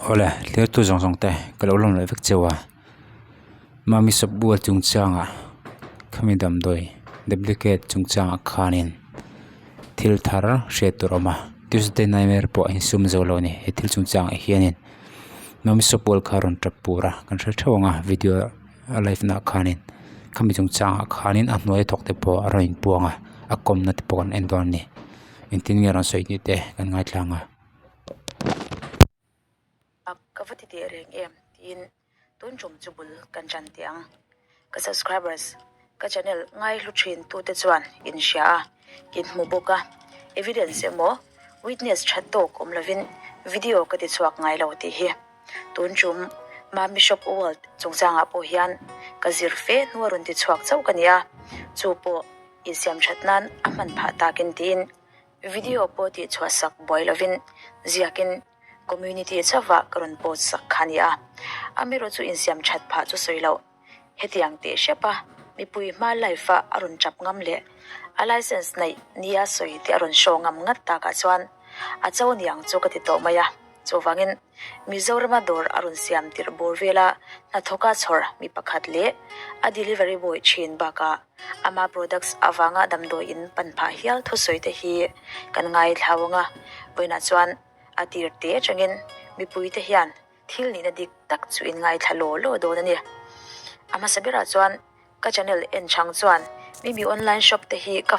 Awle, thlertu zawng zawng te ka lo lawm leh vek cheu a, Mami shop bual chungchangah khami damdawi duplicate chungchangah khanin thil thar hriat tur a awm a, Tuesday nightmare pawh a insum zo lo a ni he thil chungchangah hianin Mami shop bual kha a rawn tap pur a kan hre theuh ang a video a live naah khanin khami chungchangah khanin a hnuai a thawk te pawh a rawn inpuang a, a kawmna te pawh kan en dawn a ni engtin nge a rawn sawi tih te kan ngaithla ang a. Ka va ti teh reng em tiin tun tum chu bul kan tan teh ang. Ka subscribers, ka channel ngaihlu thin tute chuan in hria a, in hmu bawk a, evidence emaw witness that tawk awm lovin video ka ti chhuak ngai lo tih hi. Tun tum Mami Shop World chungchangah pawh hian ka zir fe hnu a rawn ti chhuak chauh ka ni a, chu pawh insiam that nan a hman phah takin tiin Video pawh tih chhuah sak buai lovin ziakin community chauhah ka rawn post sak kha a ni a. Amaherawh chu insiam that phah chu sawi loh. Hetiang teh hrep a, mipui hma live a a rawn tap ngam leh a license neih nia sawi te a rawn show ngam ngat takah chuan a cho niang chu ka ti tawh mai a. Chuvangin Mizorama dawr a rawn siam tirh bur vela hnathawka chhawr mi pakhat leh a delivery boy thin bakah Ama products avanga damdawi in pan phah hial thusawi te hi kan ngaithlau ang a, vawiinah chuan a tir te atangin mipui te hian thil nihna dik tak chu in ngaithla law law dawn a ni. A hmasa berah chuan ka channel en chang chuan Mimi online shop te hi ka.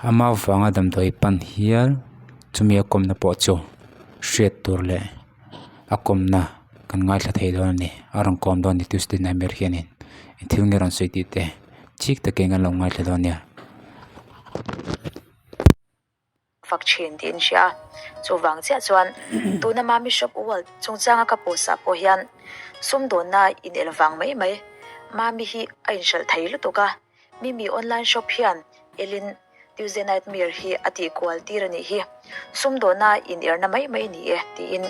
Ama vanga damdawi pan hial chumi a kawmna pawh chu hriat tur leh a kawmna kan ngaithla thei dawn a ni a rawn kawm dawn a ni Tuesday nightmare hianin eng thil nge rawn sawi tih te chik takin kan lo ngaithla dawn nia. Fak thin tih in hria a, chuvang chiah chuan tuna Mami Shop World chungchanga ka post ah pawh hian sumdawnna in el vang mai mai Mami hi a inhralh thei lutuk a, Mimi online shop hian elin Tuesday Nightmare hi a tih kual tir a nih hi. Sumdawna in erna mai mai ni e tiin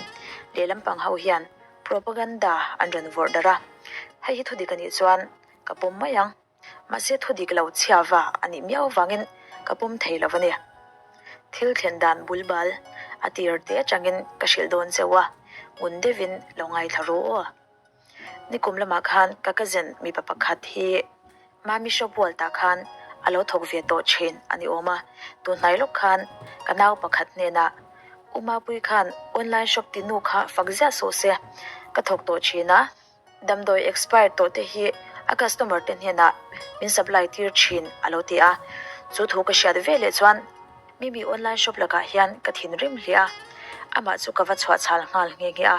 lehlam pang ho hian propaganda an rawn vawrh darh a. Hei hi thudik a nih chuan ka pawm mai ang. Mahse thudik lo chhiava a nih miau vangin ka pawm thei lo a ni. Thil thlen dan bul bal a tir te atangin ka hrilh dawn cheu a, ngun deuhin lo ngaithla ru aw. Nikum lamah khan ka cousin mipa pakhat hi Mami shop World ah khan a lo thawk ve tawh thin a ni awm a, tunhnai lawk khan ka nau pakhat hnenah U Mapui khan online shop ti nu kha fak ziah suh se, ka thawk tawh thin a, damdawi expired tawh te hi a customer te hnenah min supply tir thin a lo ti a, chu thu ka hriat ve leh chuan Mimi online shop lakah hian ka thinrim hle a, amah chu ka va chhuahchhal nghal nghe nghe a.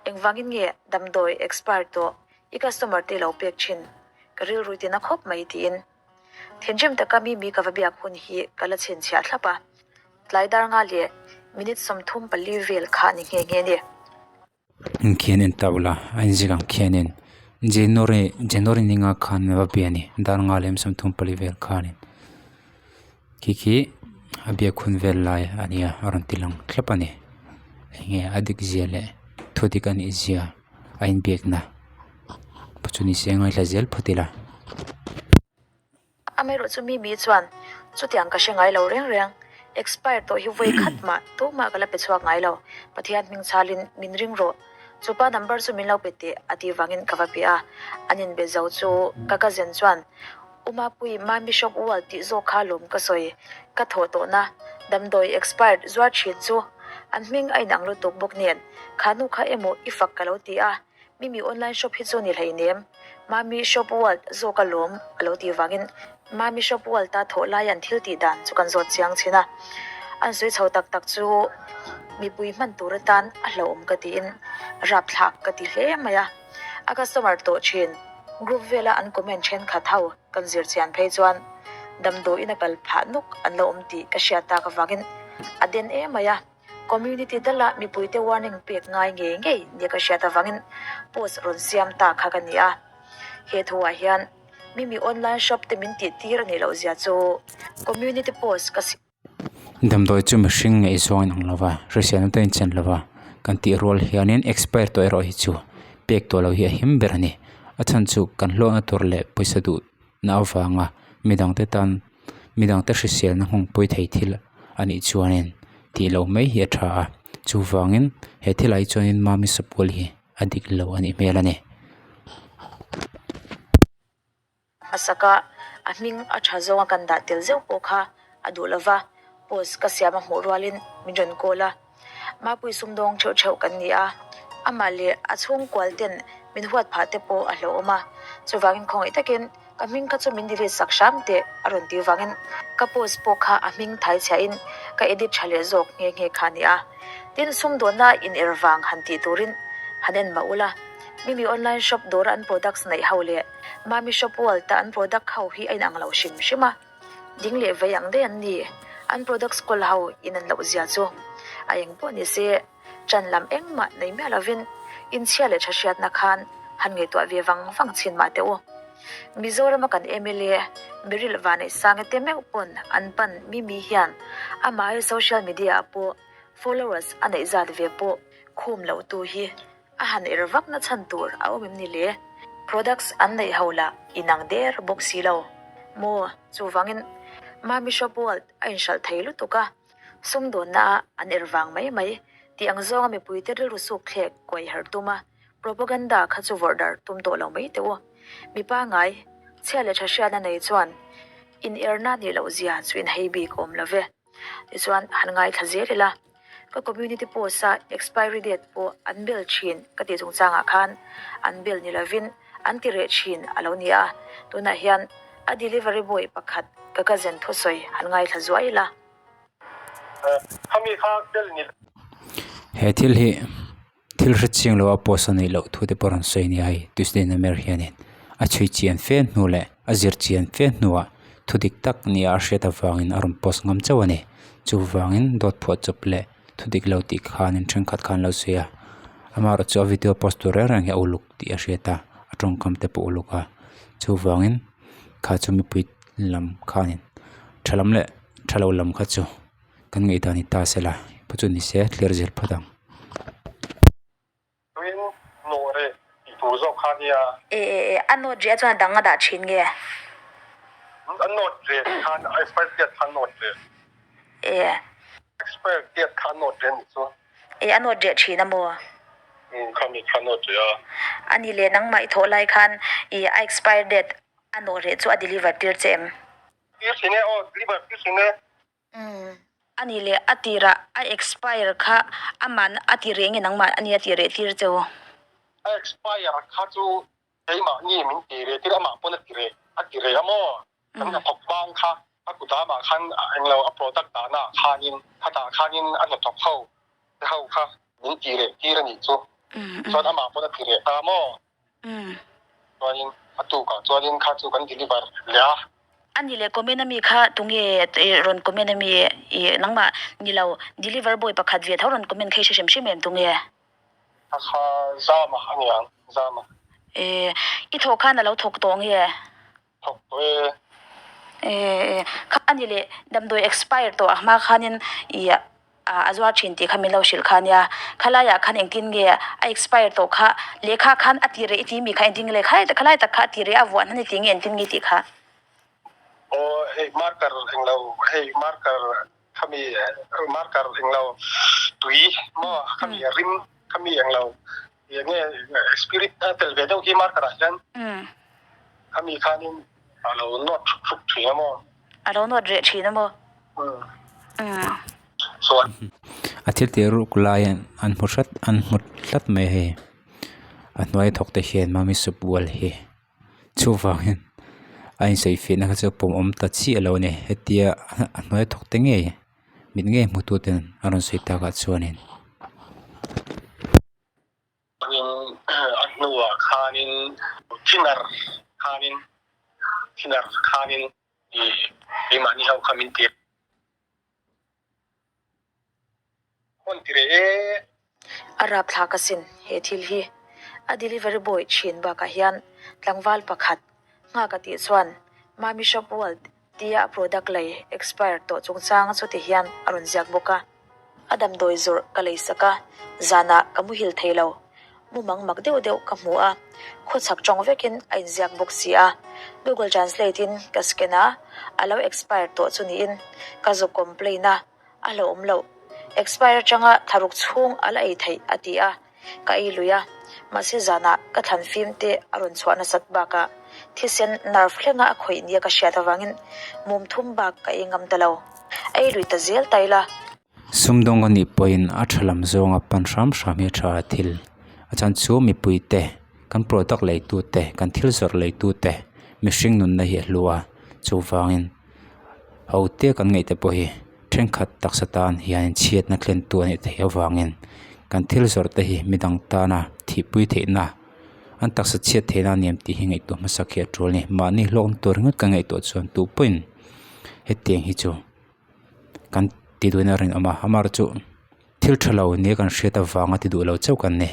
Engvangin nge damdawi expire tawh i customer te lo pek thin? Ka rilru tina khawp mai tiin thinrim taka mi mi ka va biak hun hi ka la chhinchhiah thlap a, tlai dar nga leh minute 34 vel kha ni nghe nghe ni. Ang khian en ta ula a inzik ang khianin January January ni nga khan a va bia a ni dar nga leh 34 vel khanin khi khi a biak hun vel lai a nia a rawn ti lang thlap a ni enge a dik zia leh thu dik a nih zia a inbiakna chu ni se ngaithla zel phawt ila. Amaherawh chu mi mi chuan chutiang ka hre ngai lo reng reng expire tawh hi vawi khat mah tumah ka la pe chhuak ngai lo Pathian hming chhalin min ring rawh chupa number chu min lo pe teh a tih vangin ka va pe a an inbe zo chu ka cousin chuan U Mapui, Mami Shop World tih zawk kha lawm ka sawi. Ka thawh tawhna damdawi expired zuar thin chu an hming a inang lutuk bawk nen kha nu kha emaw i fak ka lo ti a, Mimi online shop hi chu ni hleinem. Mami Shop World zawk a lawm a lo tih vangin Mami Shop World a thawh lai an thil tih dan chu kan zawt chiang thin a. An sawi chho tak tak chu mipui hman tur atan a hlauhawm ka tiin rapthlak ka ti hle mai a. A customer tawh thin. Group vela an comment thenkhat ho kan zir chian phei chuan damdawiin a kal phah nuk an lo awm tih ka hriat tak avangin a den em mai a, community dala mipuite warning pek ngai ngei ngei nia ka hriat avangin post rawn siam ta kha ka ni a. He thuah hian mimi online shop te min tih tir a nih loh zia chu community post ka siam. Damdawi chu mihring ngaih zawng in ang lo va, hriselna te inchen lo va, kan tih rual hianin expire tawh erawh hi chu pek tawh loh hi a him ber a ni. A chhan chu kan hlawhna tur leh pawisa duhna avanga midangte tan midangte hriselna nghawngpui thei thil a nih chuanin tih loh mai hi a tha a. Chuvangin he thilah hi chuanin Mami Sapual hi a dik lo a nih hmel a ni. Hmasaka a hming a tha zawnga kan dah tel zeuh pawh kha a duh lo va, post ka siam a hmuh rualin min rawn call a. Mapui sumdawng theuh theuh kan ni a, amah leh a chhungkual ten min huat phah te pawh a hlauhawm a, chuvangin khawngaih takin ka hming kha chu min delete sak hram teh a rawn tih vangin ka post pawh kha a hming thai chhiahin ka edit tha leh zawk nghe nghe kha a ni a. Tin, sumdawnna in er vang han tih turin han en mah ula, Mimi online shop dawra an products neih ho leh Mami shop world a an product ho hi a inang lo hrim hrim a, ding leh vei ang daih an ni. An products kawl ho in an loh zia chu a eng pawh ni se, ṭan lam engmah nei miah lovin inchhia leh ṭha hriatna khan han ngaihtuah ve vang vang chhin mah teh u. Mizorama kan mla Meryl Vaneihsange te meuh pawn an pan Mimi hian amah hi social media ah pawh followers a neih zat ve pawh khum loh tu hi A han er vak na chhan tur a awm em ni le? Products an neih ho lah inang der bawk si lo maw? Chuvangin Mami Shop World a inhralh thei lutuk a, sumdawnna a an er vang mai mai tih ang zawnga mipuite rilru suk thlek kuai her tum a, propaganda kha chu vawrh dar tum tawh lo mai teh u. Mi pangai, chhia leh tha hriatna nei chuan in erna nih loh zia chu inhei bik awm lo ve. Tichuan han ngaithla zel ila, ka community post a expiry date pawh an bel thin ka tih chungchangah khan an bel ni lovin an ti reh thin a lo ni a, tunah hian a delivery boy pakhat ka cousin thusawi han ngaithla zuai ila. He thil hi Thil hre chiang lo a post a neih loh thu te pawh rawn sawi a ni a hei Tuesday Namer hianin a chhui chian fe hnu leh a zir chian fe hnuah thu dik tak nia a hriat avangin a rawn post ngam chauh a ni. Chuvangin dawt phuah chawp leh thu dik lo tih khanin thenkhat khan lo sawi a amaherawhchu chu a video post tur reng reng hi a uluk tih a hriat a a tawngkam te pawh a uluk a chuvangin kha chu mipui lam khanin tha lam leh tha lo lam kha chu. Kan ngaihdan ni ta sela, pawh chu ni se thlir zel phawt ang. Tuin nawh reh tih tur zawk kha nia. E e e, a nawt reh a chuan a dang a dah thin nge? A nawt reh khan a expire date kha a nawt reh. E. Expire date kha a nawt reh a nih chu. E a nawt reh thin a maw? Umm khami kha a nawt reh a. A ni leh nangmah i thawh lai khan i a expire date a nawh reh chu a deliver tir che em? Tir thin e aw, deliver tir thin e. Umm. A nih leh a tirah a expire kha aman a ti reng nge nangmah a nia tih reh tir che u? A expire kha chu keimahni min ti reh tir amah pawn a ti reh a ti reh a maw? Kan hnathawk bang kha a kudamah khan englo a product dahna ah khanin khatah khanin a hnathawk ho te ho kha min ti reh tir a nih chu. Chuan amah pawn a ti reh ta maw? Chuanin a tukah chuanin kha chu kan deliver leh a. A ni leh comment ami kha tunge rawn comment ami i nangmah ni lo deliver boy pakhat ve tho rawn comment kha i hre hrim hrim em tunge? A kha Zama a ni ang, Zama. E, i thawh khan a lo thawk tawh nge? Thawk tawh e. E, e, kha a ni leh damdawi expire tawh a hma khanin i a zuar thin tih kha min lo hrilh kha nia. Khalaiah khan engtin nge a expire tawh kha lehkha khan a ti reh i ti mi kha engtin nge le khalai tak kha a ti reh a vuah hnan i ti nge engtin nge tih kha. Aw hei marker englo hei marker khami marker englo tui maw khami rim khami englo Enge spirit a tel ve deuh hi marker ah hian khami khanin a lo nawt hruk hruk thin a maw? A lo nawt reh thin a maw? Chuan. A thil tih ruk lai an hmu hrat an hmu tlat mai hei a hnuai thawk te hian mami sup bual hi chuvangin a insawi fiahna kha chu pawm awm ta chiah lo a ni hetia a hnuai thawk te ngei mit ngei hmu tu ten a rawn sawi takah chuanin. Chuanin a hnuah khanin thinner khanin thinner khanin ih keimahni ho kha min ti hawn ti reh e. A rapthlak asin he thil hi. A delivery boy thin bakah hian tlangval pakhat nghak a tih chuan Mami Shop World Tia a product lei expire tawh chungchang chuti hian a rawn ziak bawk a. A damdawi zawrh ka lei sak a, zanah ka muhil thei lo. Mumang mak deuh deuh ka hmu a, khawchhak tawng vekin a inziak bawk si a. Google Translate in ka scan a, a lo expire tawh chu niin ka zu complain a, a hlauhawm loh. Expire atanga thlaruk chhung a la ei theih a ti a, ka ei lui a. Mahse zanah ka thlan fim te a rawn chhuah nasat bakah thisen nerve thlenga a khawih nia ka hriat avangin mum thum bak ka ei ngam ta lo. Ei lui ta zel ta ila. Sumdawng a nih pawhin a tha lam zawnga pan hram hram hi a tha a thil. A chhan chu mipui te, kan product leitu te, kan thil zawrh leitu te mihring nunna hi a hlu a, chuvangin ho te kan ngaih te pawh hi thenkhat taksa tan hian chhiatna thlentu a nih theih avangin kan thil zawrh te hi midang tana thihpui theihna an taksa chhiat theihna a ni em tih hi ngaihtuah hmasak hi a tul a ni. Mahni hlawkna tur ringawt kan ngaihtuah chuan tupawhin hetiang hi chu. Kan ti duhin a rinawm a, amaherawh chu thil tha lo nia kan hriat avanga ti duh lo chauh kan ni.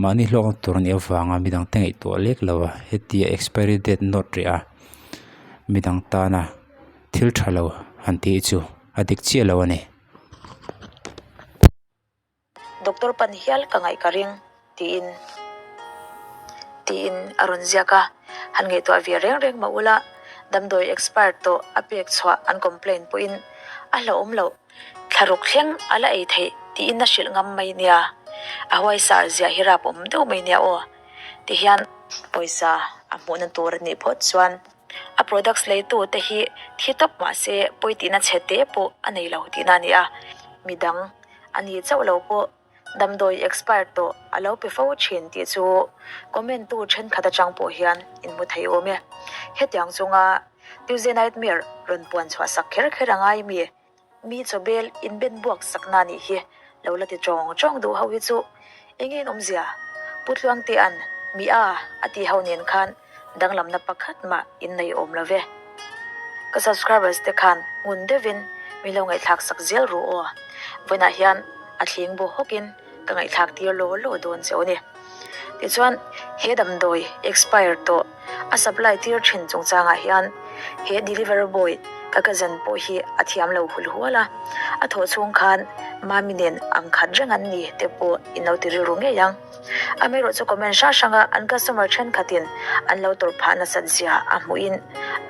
Mahni hlawkna tur anih avanga midang te ngaihtuah lek lo a, hetia expiry date nawt rih a, midang tana thil tha lo han tih chu a dik chiah lo a ni. Doctor pan hial ka ngaih ka ring, tiin tiin a rawn ziak a. Han ngaihtuah ve reng reng mah ula, damdawi expired tawh a pek chhuah an complaint pawhin a hlauhawm loh. Thlaruk thleng a la ei theih tiin a hrilh ngam mai nia. A huaisar ziah hi rap awm deuh mai nia aw. Tihian pawisa a hmuhna tur a nih phawt chuan a products leitu te hi thi tawp mah se pawi tihna chhe te pawh a nei lo tihna a ni a. Midang A ni chauh lo pawh damdawi expired tawh a lo pe fo thin tih chu comment tu thenkhat atang pawh hian in hmu thei awm e. Hetiang chunga Tuesday Nightmare rawn puan chhuah sak kher kher a ngai mi, mi chawbel in ben buak sakna nih hi lo la ti tawng tawng duh ho hi chu enge in awmzia? Pu Tluangtea'n mi a a tih ho nen khan danglamna pakhat mah in nei awm lo ve. Ka subscribers te khan ngun deuhin min lo ngaihthlak sak zel ru aw. Vawiinah hian a thling bu hawkin ka ngaihthlak tir law law dawn che aw ni. Tichuan he damdawi expire tawh a supply tir thin chungchangah hian he delivery boy ka cousin pawh hi a thiam lo hul hual a, a thawh chhung khan mami nen ang khat reng an ni te pawh in lo ti rilru ngei ang. Amaherawh chu comment hrang hranga an customer thenkhatin an lo tawrh phah nasat zia a hmuhin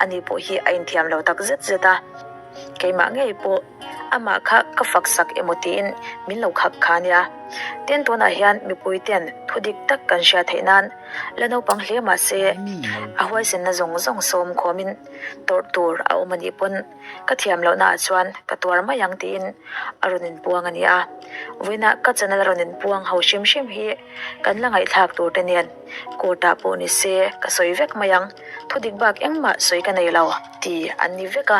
ani pawh hi a inthiam lo tak zet zet a. Keimah ngei pawh amah kha ka fak sak emaw tiin min lo khak kha ania. Tin tunah hian mipui ten thu dik tak kan hriat theih nan la naupang hle mah se a huaisenna zawng zawng sawm khawmin tawrh tur a awm anih pawn Ka thiam lohna ah chuan ka tuar mai ang tiin a rawn inpuang a ni a. Vawiinah ka channel a rawn inpuang ho hrim hrim hi kan la ngaihthlak tur te nen court ah pawh ni se ka sawi vek mai ang, thu dik bak engmah sawi ka nei lo ti an ni vek a.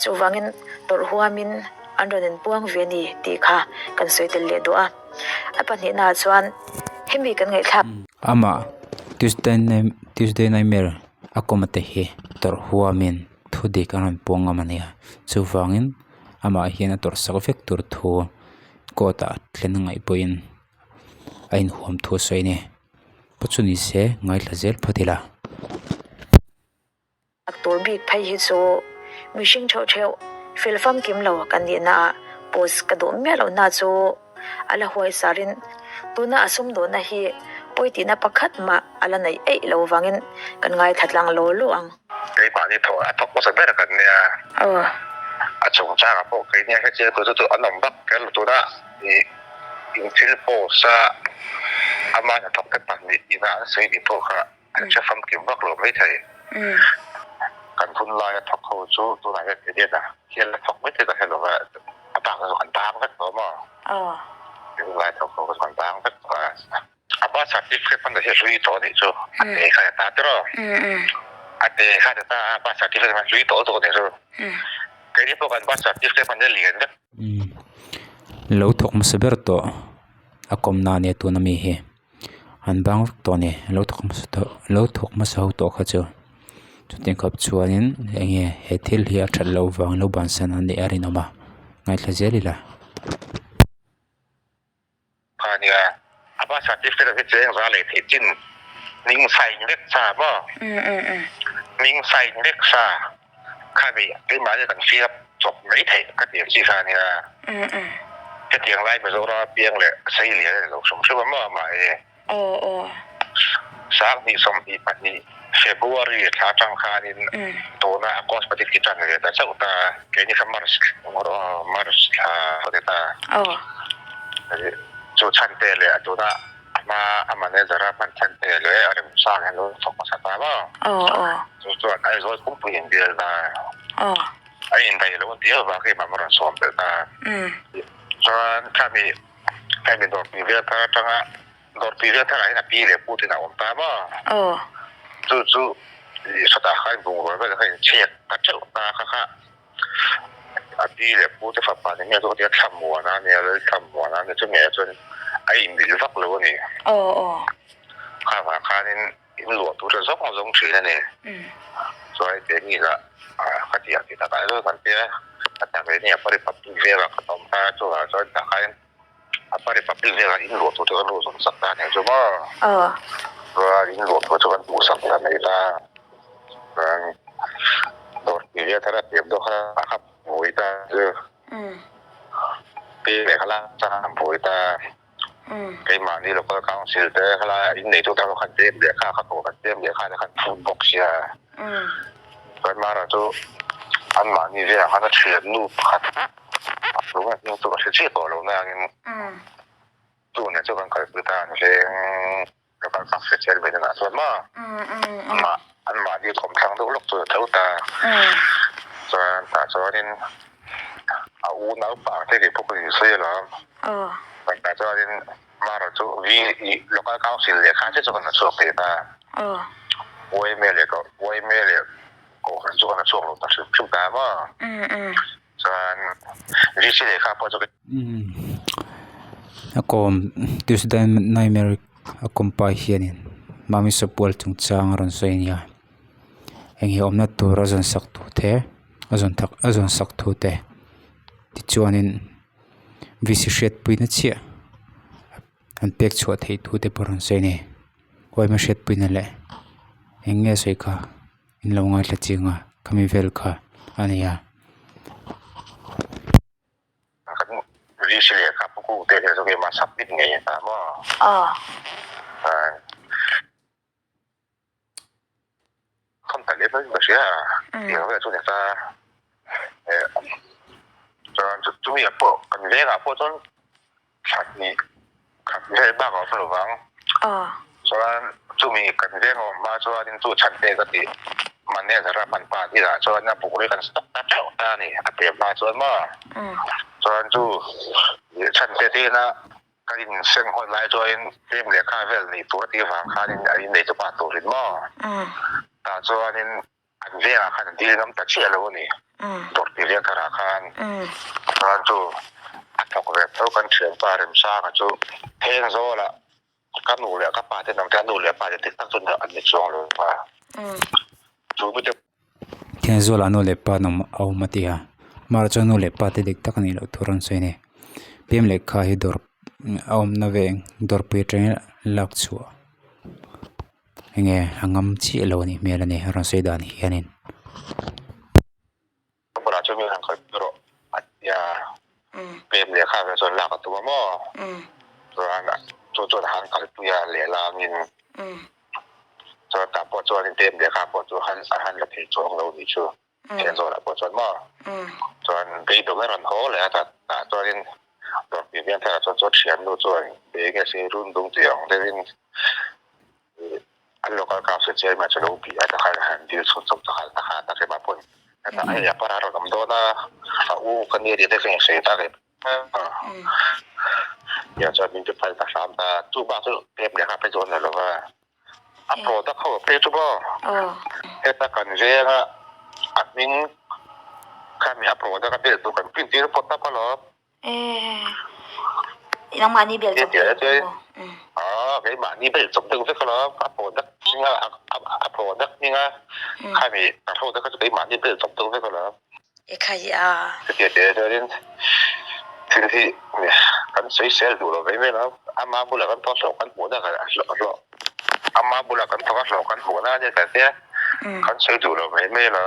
Chuvangin tawrh huamin an rawn inpuang ve ni tih kha kan sawi tel leh duh a. A pahnihna ah chuan hemi kan ngaihthlak. Amah Tuesday Nightmare a kawm te hi tawrh huamin. Thu dik a rawn puang ngam a nia. Chuvangin amah hian a tawrh sak vek tur thu court ah thlen a ngaih pawhin a inhuam thu a sawi a ni. Pawh chu ni se ngaithla zel phawt ila. Tur bik phei hi chu mihring theuh theuh fel famkim lo kan nihna ah post ka duh miah lohna chu A la huai sarin tuna a sumdawnna hi pawi tihna pakhat mah a la neih eih lo vangin kan ngaithla tlang law law ang. Keimahni thawh a thawk hmasa ber kan nia. A chungchangah pawh keini a hrechiang tur chu chu an awm vak kher lo tuna ih in thil post a ama hnathawk te pahnih ina an sawi tih pawh kha an hre famkim vak lo maithei. Kan hun laia thawk ho chu tunah hian Eden-a hian la thawk maithei ka hre lo va, a bak chu an tang vek tawh maw? Kan hun laia thawk ho kha chu an tang vek tawh a. A birth certificate hman hi a hlui tawh anih chu, a te kha ta tiraw? A te kha ta a birth certificate hman hlui tawh lutuk anih chu. Keini pawh kan birth certificate hman hi a lian vek. Lo thawk hmasa ber tawh a kawmna ania tuna mi hi. An bang vek tawh a ni lo thawk hmasa tawh lo thawk hmasa ho tawh kha chu chutiang khawp chuanin eng nge he thil hi a that loh vang lo bansan an nih a rinawm a ngaithla zel ila. Kha nia a birth certificate hi cheng za leh theih chin hming sign vek sa maw hming sign vek sa Kha ni keimahni kan fill up chawp mai theih ka ti ang chi kha ania. Hetiang lai Mizoram a piang leh sei lian a ni lo hrim hrim a maw amah hi. 2022 February thla atang khanin tuna a cosmetic hi tan ve ta chauh ta. Keini kha March March thla a ni ta. Chu Chhante leh a tuna a hma a manager a hman Chhante leh a Remsang hian lo thawk hmasa ta maw? Chu chuan Aizawl pumpui in bial ta. A indaih lo an ti avang hi mam a rawn sawm belh ta. Chuan khami khami dawrpui vel thar atanga dawrpui vel tharah hian a pi leh pu ten a awm ta maw? Chu chu sawtah khan bungrua vel kha inchhek ta teuh ta kha kha. A pi leh pu te fapa ni nge chu ka ti a, Thlamuana a nia, Lal Thlamuana a nia, chumi ah chuan a inmil vak lo a ni. Kha vang khanin in luah tur te zawng zawng thin a ni. Chuan keini lah ka ti ang tih takah chuan kan tia, a tak leh nia pari public velah ka awm ta a, chuvang chuan tah khan a pari public velah in luah tur te kan luh zawng sak ta a ni chu maw. Chuan in luah tur chu kan hmuh sak ta mai ta. Chuan dawr tih vel thar a pian dawk kha a khap buai ta chu pi leh khala a buai ta keimahni local council te khala innei tu te ho khan pem leh kha kha pawh kan pem leh kha te khan phut bawk sia chuan mara chu anmahni velah khan a thiannu pakhat tunah hming chu ka hre chiah tawh lo nangin tuna chu kan kalpui ta an veng. Ka kal tak hre chian ve danah chuan maw amah anmahni thawmthlang deuh lawk chu a tho ta. Chuan tah chuanin a unau pa te tih pawh ka insawi alawm. Chuan tah chuanin Mara chu vi local council lehkha chiah chu kan la chhuak thei ta. Yma leh yma leh kohhran chu kan la chhuak lo ta hrim hrim ta maw. Chuan VC lehkha pawh chu. A kawm Tuesday Nightmare a kawmpa hianin Mami Sapual chungchang a rawn sawi a nia eng hi awmna tur a zawn sak thu te a zawn tak a zawn sak thu te tichuanin VC hriatpuina chiah an pek chhuah theih thu te pawh a rawn sawi a ni huaima hriatpuina leh eng nge a sawi kha. In lo ngaithla chiang a khami vel kha a ni a. Chuan chumi kan veng awm hma chuanin chu chhan te ka tih manager a hman pa tih ah chuan a buk hi kan stock ta teuh ta a ni a pem hma chuan maw chuan chu chhan te tina kan in seng hawn lai chuanin pem lehkha vel neih tur a tih vang khanin a innei chu pa turin maw tah chuanin an vengah khan an dil ngam ta chiah lo a ni. Dawr ti veng tharah khan chuan chu a thawk ve tho kan thianpa Remsanga chu pheng zawlah ka nu leh ka pa te nang te a nu leh pa te dik tak chu an ni chuang lo va. Chu mite Pheng zawlah nu leh pa an awm a awm a ti a, amaherawhchu chuan nu leh pa te dik tak a nih loh tur an sawi a ni. Pem lehkha hi dawr a awmna veng dawrpui atangin lak chhuah. Enge a ngam chiah lo a nih hmel a ni a rawn sawi dan hianin. Ka bulah chuan min han kalpui rawh a ti a, pem lehkha ve chuan lak a tum a maw? Chuan chu chuan a han kalpui a lehlangin chuan tah pawh chuanin pem lehkha pawh chu a han la thei chuang lo nih chu. Thian zawhah pawh chuan maw chuan beidawng a rawn haw leh a tah chuanin dawrpui biang tharah chuan chuan thiannu chuan be nge se run dung tih ang deuhin an local council chairman chu lo bih a takhan a han dil chhun chawp takhan takhan tak ema pawn hetah hei a para rawn awm dawn a a u ka nia tih te ka insawi ta reng a chuan min ti phal ta hram ta chu bak chu pem leh nghal phei chu a ni lo va. A product ho a phei chu maw heta kan veng a a hming khami a product a bel tur kan print tir pawt tap alawm. Nangmahni bel chawp deuh vek maw? Aw keimahni bel chawp deuh vek alawm a product hming a a product hming a khami a ho te kha chu keimahni bel chawp deuh vek alawm. Ekhai a. Chutia teh chuanin thil hi kan sawisel duh lo mai mai lo. Ama bulah kan thawk hlawh kan hmuhna kan hlawh ama bulah kan thawk a hlawh kan hmuhna a nia kan tia kan sawi duh lo mai mai lo.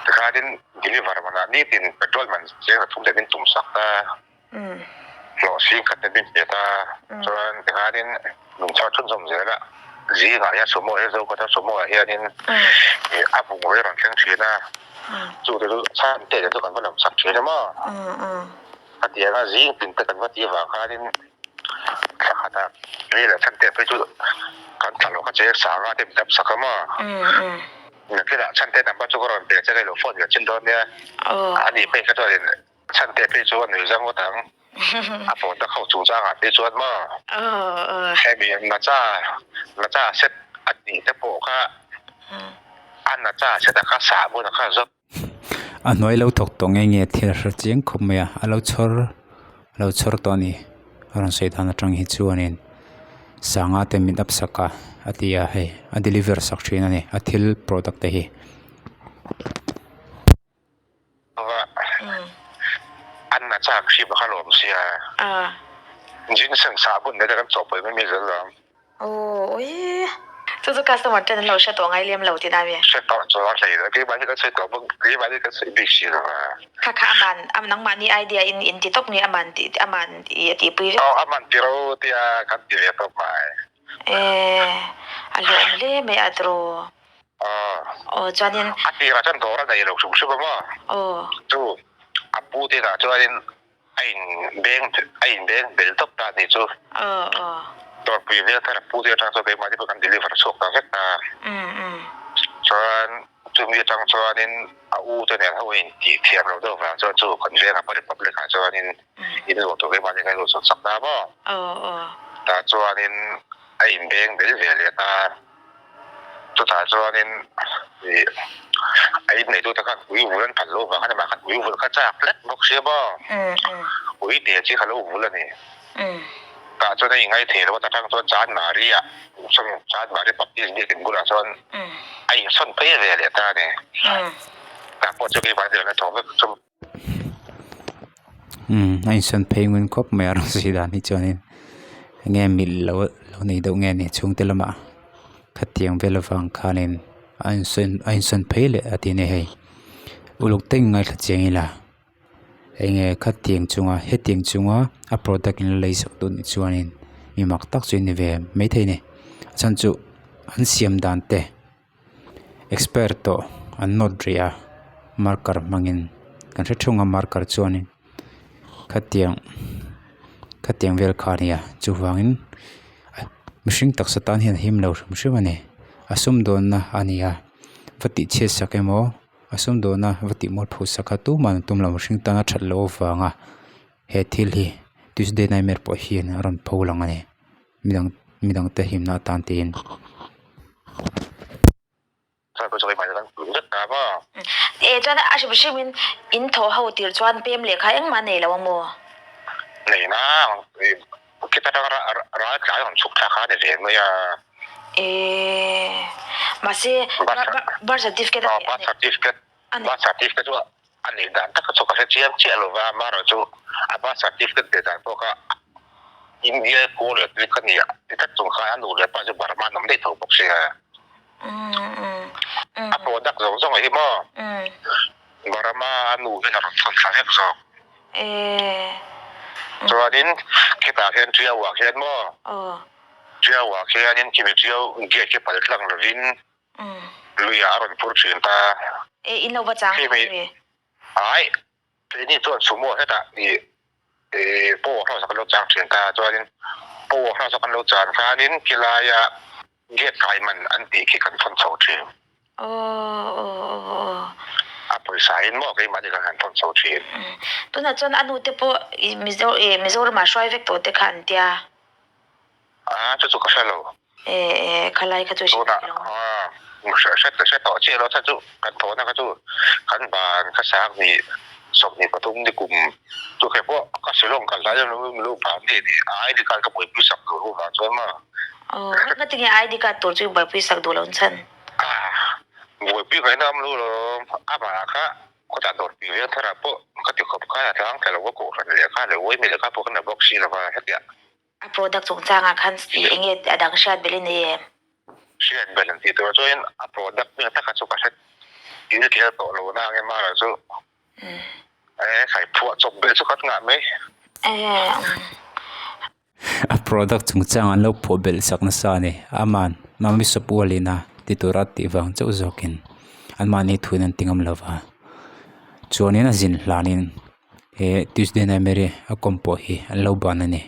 Tikhanin deliver manah nitin petrol man cheng pathum te min tum sak a, hlawh sing khat te min pe ta. Chuan tikhanin Lungchar chhunzawm zela zingah hian sumo hi zo kawta sumo ah hianin ih a bungrui a rawn thleng thin a, chu te chu chhan te chu kan va lam sak thin a maw? Khatianga zing tin te kan va tih avang khanin thla khatah rei leh chhan te phei chu kan thla loh kha che sanga te min dap sak a maw. Nakinah chhan te number chu ka rawn pe che ka ilo phone ve chin dawn nia. A ni phei kha chuanin chhan te phei chu a nui zang ngawt ang. A phone tak ho chungchangah phei chuan maw hemi nacha nacha set a tih te pawh kha a nacha set a kha sahbawn a kha zawt. A hnuai lo thawk tawh nge nge thil a hre chiang khawp mai a a lo chhawr a lo chhawr tawh a ni a rawn sawi dan atang hi chuanin sanga te min up sak a a ti a hei a deliver sak thin a ni a thil product te hi. An a chak hrim a kha lawm sia ginseng sahbun te kan chawhpawlh mai mai zel lo. Aw ui chu chu customer ten an lo hre tawh ngai lem lo tihna mi? Hre tawh chu a hlei lo keimah hi kan sawi tawh bawk keimah hi kan sawi bik si lo a. Kha kha aman nangmahni idea in in ti tawp nge aman tih aman i a tihpui vek. Aw aman ti ro tia kan ti ve tawp mai. E a hlawm hle mai a tiraw. Aw chuanin. A tirah chuan dawr a nei lo hrim hrim a maw? Aw. Chu a pu te inah chuanin a in beng a in beng bel tawp ta a nih chu. Aw aw. Dawrpui vel thar a pu te atang chuan keimahni pawh kan deliver chhuak ta vek ta. Chuan chumi atang chuanin a u te nen ho a in tih thiam loh deuh vang chuan chu kan vengah pawh Republic ah chuanin in luah tur keimahni kan luah chhuak chak ta maw? Aw aw. Tah chuanin a in beng bel ve leh ta. Chutah chuanin ih a inneitute khan ui vul an phal loh vang a ni mah khan ui vul kha chak hlek bawk sia maw? Ui te chi kha lo vul a ni. Tah chuan a ingai thei lo a, ta tang chuan Chanmari ah Chanmari Baptist biakin bulah chuan a insawn phei ve leh ta a ni. Tah pawh chu keimah nen a thawk vek chu. Umm a insawn phei ngun khawp mai a rawn sawi dan hi chuanin enge mil lo lo nei deuh nge ni chhungte lamah khatiang vel avang khanin a insawn a insawn phei leh a ti a ni hei uluk te ngaithla chiang ila enge khatiang chunga hetiang chunga a product in la lei sak duh nih chuanin mi mak tak chu a ni ve maithei a ni a chhan chu an siam dan te. Expire tawh an nawt rih a marker hmangin kan hre thung a marker chuanin khatiang khatiang vel kha a nia chuvangin mihring taksa tan hian a him lo hrim hrim a ni a sumdawnna a ni a va tih chhiat sak emaw a sumdawnna va tih mual pho sak kha tumah an tum lo mihring tana that loh avanga he thil hi Tuesday nightmare pawh hian a rawn pho lang a ni. Midang midang te himna atan tiin. E chuan a hrim hrim in in thaw ho tir chuan pem lehkha engmah nei lo a maw? Nei na kita tang ral tlai rawn chhuk thlak kha a ni ve mai a. E mahse birth certificate a birth certificate birth certificate chu a neih dan tak chu ka hre chiang chiah lo va, amaherawhchu a birth certificate neih dan pawh kha India kawl leh tui ka ni a, ti tlat chung khan a nu leh pa chu Burma an awm daih tho bawk sia. A product zawng zawng hi maw Burma a nu hian a rawn thawn thla vek zawk. Chuanin khitah khian Tiau-ah khian maw Tiau-ah khianin khimi Tiau gate khi pal tlang lovin Luiah a rawn phur thin ta. E, in lo va chang tho mi? Ai, keini chuan sumo hetah i power house ah kan lo chang thin ta. Chuanin power house a kan lo chan khanin khilaia gate kai man an tih khi kan thawn chho thin. A pawisa in maw keimahni kan han thawn chho thin. Tunah chuan a nu te pawh Mizo Mizoramah hruai vek tawh te kha an tia. A, chu chu ka hre lo. E e khalai kha chu hre Tunah hre hre tawh chiah lo kha chu kan thawhna kha chu kan ban kha sang hnih sawmhnih pathum ni kum chu khe pawh ka Shillong kal lai lo lo ban ni ni a ID card ka buaipui sak duh lo vang chuan maw. Aw ngati nge ID card tur chu buaipui sak duh lo an chhan? Buaipui ngaihna awm lo lo amah kha khawtah dawr tih vel tharah pawh ka ti khawp khan a tlang tla lo ka kohhran lehkha leh uaimi lehkha pawh ka na bawk si lova hetiang. A product chungchangah khan eng nge a dang hriat belh i nei em? Hriat belh an tih tur chuan a product hming taka chu ka hre thil kher tawh lo na ang emaw chu e khai phuah chawp belh chu ka ngah mai. A product chungchang an lo phuah belh sak nasa a ni. Aman Mami Shop Ualina ti tura tih vang chauh zawkin anmahni thuin an ti ngam lo va. Chuanin a zin hlanin. He Tuesday Nightmare a kawm pawh hi an lo ban a ni.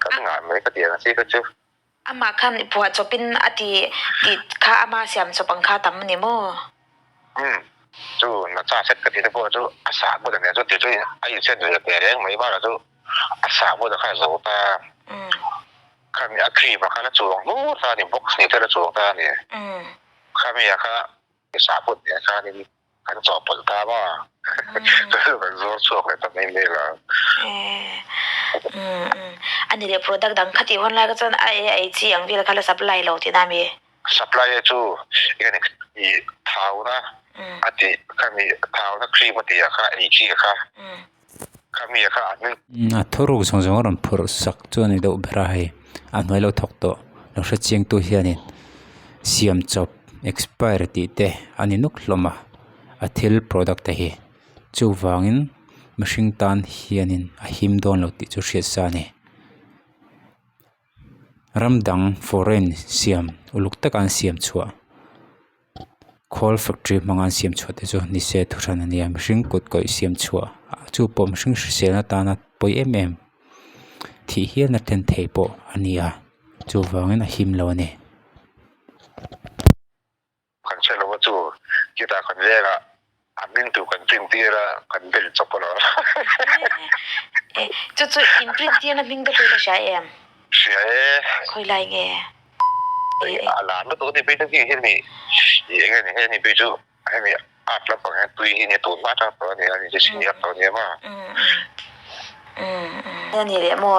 Kan ngah mai ka ti ang chi kha chu. Amah khan i phuah chawpin a ti tih kha ama siam chawp ang kha tam a ni maw? Umm chu nacha set ka tih te pawh chu a sah bawt a nia chu ti chu a inset ve teh reng mai bakah chu a sah bawt a kha a zo ta. Khami a cream a khan a chuang hlur ta a ni box ni te a chuang ta a ni. Khami a kha i sah bawt nen khanin Kan chawhpawlh ta maw? Kan zuar chhuak leh ta mai mai la. A ni leh product dang kha tih hawn lai kha chuan a ei ei chi ang vel kha la supply lo tihna a mi? Supply e chu eng a ni i thauna a tih khami thauna cream a tih ah kha ei chi kha khami ah kha an A thuruk zawng zawng a rawn phurh sak chu a ni deuh ber a hei a hnuai lo thawk tawh lo hre chiang tu hianin siam chawp expire tih te a ni nuk hlawm a a thil product te hi chuvangin mihring tan hianin a him dawn lo tih chu hriat sa a ni. Ram dang foreign siam uluk taka an siam chhuah khawl factory hmanga an siam chhuah te chu ni se thu hran a nia mihring kut kawih siam chhuah chu pawh mihring hrisel atana pawi em em thih hial na thlen thei pawh a ni a chuvangin a him lo a ni. Kan hre lo a chu chutah kan vengah a hming tur kan print tir a kan bel chawp alawm. Eh chu chu in print tir na hming te pawh i la hria em? Hria e. Khawi lai nge? A lar lutuk a ni phei chu hi hemi ih eng nge ni hemi phei chu hemi art lampang hian tui hi nia tun hma atang tawh a nia ni chu senior tawh a nia maw? A ni leh maw?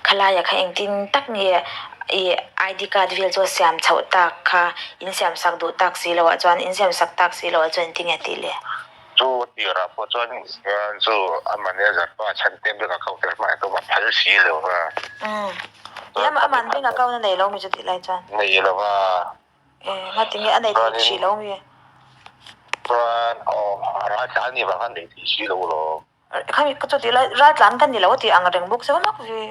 Khalaia kha engtin tak nge i ID card vel chu a siam chhoh tak kha in siam sak duh tak si loh ah chuan in siam sak tak si loh ah chuan engtin nge tih le? Chu a tirah pawh chuan chu a manager pa chhan te bank account te hmai tum a phal si lo va. Umm aman bank account a nei lo mi chu tih lai chuan? Nei lo va. Ngati nge a nei thei si lo mi? Chuan aw ral tlan ni vang a nei thei si lo lo. Khami ka chu tih lai ral tlan ka ni lo a tih ang reng bawk se mak ve.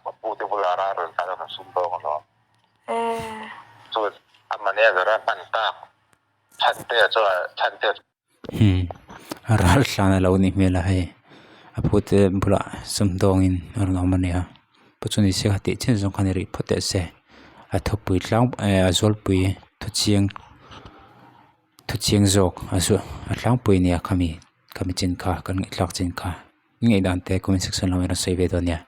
A pu te bula ral rawn tlan a sum dawng alawm. Chuan a manager a hman tak Chhantea chuan Chhantea Umm a ral tlan a lo nih hmel a hei a pute bulah sumdawngin a rawn awm a nia pawh chu ni se kha tih chin zawng kha ni rih phawt teh se a thupui tlang eh a zawlpui thu chiang thu chiang zawk a zu a tlangpui a nia khami khami chin kha kan ngaihthlak chin kha i ngaihdan te comment section lamah i rawn sawi ve dawn nia.